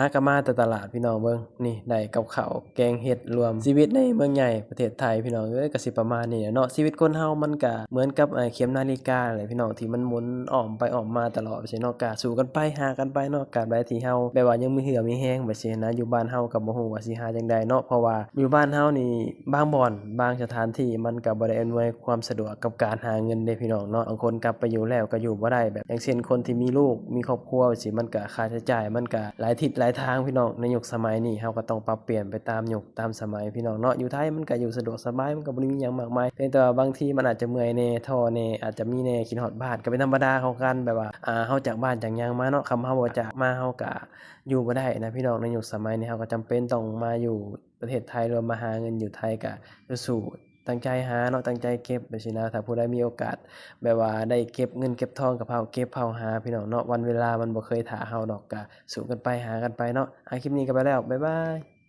ຫາກໍມາແຕ່ຕະຫຼາດພີ່ນ້ອງເບິ່ງ ນີ້ໄດ້ກັບເຂົ້າແກງເຫັດລວມ ຊີວິດໃນເມືອງໃຫຍ່ປະເທດໄທພີ່ນ້ອງເອີຍ ກໍຊິປະມານນີ້ແຫຼະເນາະ. ຊີວິດຄົນເຮົາມັນກໍເໝືອນກັບ ເອີ ເຂັມນາລິກາແຫຼະພີ່ນ້ອງ ທີ່ມັນໝູນອ້ອມໄປອ້ອມມາຕະຫຼອດ ຈັ່ງຊີ້ເນາະ. ກະສູ້ກັນໄປ ຫາກັນໄປເນາະ ຕາບໃດທີ່ເຮົາແບບວ່າຍັງມີເຫື່ອມີແຮງ ແບບຊີ້ນະ. ຢູ່ບ້ານເຮົາກໍບໍ່ຮູ້ວ່າຊິຫາຈັ່ງໃດເນາະ ເພາະວ່າຢູ່ບ້ານເຮົານີ້ບາງບ່ອນ ບາງສະຖານທີ່ມັນກໍບໍ່ໄດ້ອຳນວຍຄວາມສະດວກກັບການຫາເງິນເດ້ພີ່ນ້ອງເນາະ. ບາງຄົນກັບໄປຢູ່ແລ້ວກໍຢູ່ບໍ່ໄດ້ ແບບຢ່າງເຊັ່ນຄົນທີ່ມີລູກມີຄອບຄົວຈັ່ງຊີ້ ມັນກໍຄ່າໃຊ້ຈ່າຍມັນກໍຫຼາຍທິດຫຼາຍທາງພີ່ນ້ອງ. ໃນຍຸກສະໄໝນີ້ເຮົາກໍຕ້ອງປັບປ່ຽນໄປຕາມຍຸກຕາມສະໄໝພີ່ນ້ອງເນາະ. ຢູ່ໄທມັນກໍຢູ່ສະດວກສະບາຍ ມັນກໍບໍ່ໄດ້ມີຫຍັງມາກມາຍ ພຽງແຕ່ວ່າບາງທີມັນອາດຈະເມື່ອຍແດ່ ທໍ້ແດ່ ອາດຈະມີແດ່ ຄິດຮອດບ້ານ ກໍເປັນທຳມະດາຂອງການແບບວ່າ ອ່າ ເຮົາຈາກບ້ານຈາກຫຍັງມາເນາະ. ຄຳເຮົາບໍ່ຈາກມາ ເຮົາກໍຢູ່ບໍ່ໄດ້ນະພີ່ນ້ອງ. ໃນຍຸກສະໄໝນີ້ເຮົາກໍຈຳເປັນຕ້ອງມາຢູ່ປະເທດໄທ ຫຼືວ່າມາຫາເງິນຢູ່ໄທ ກໍສູ້ໆ ຕັ້ງໃຈຫາເນາະ ຕັ້ງໃຈເກັບ ແບບຊີ້ນະ. ຖ້າຜູ້ໃດມີໂອກາດແບບວ່າໄດ້ເກັບເງິນເກັບທອງ ກໍພາວເກັບພາວຫາພີ່ນ້ອງເນາະ. ວັນເວລາມັນບໍ່ເຄີຍຖ້າເຮົາດອກ ກໍສູ້ກັນໄປ ຫາກັນໄປເນາະ. ອ່າ ຄລິບນີ້ກໍໄປແລ້ວ ບາຍບາຍ.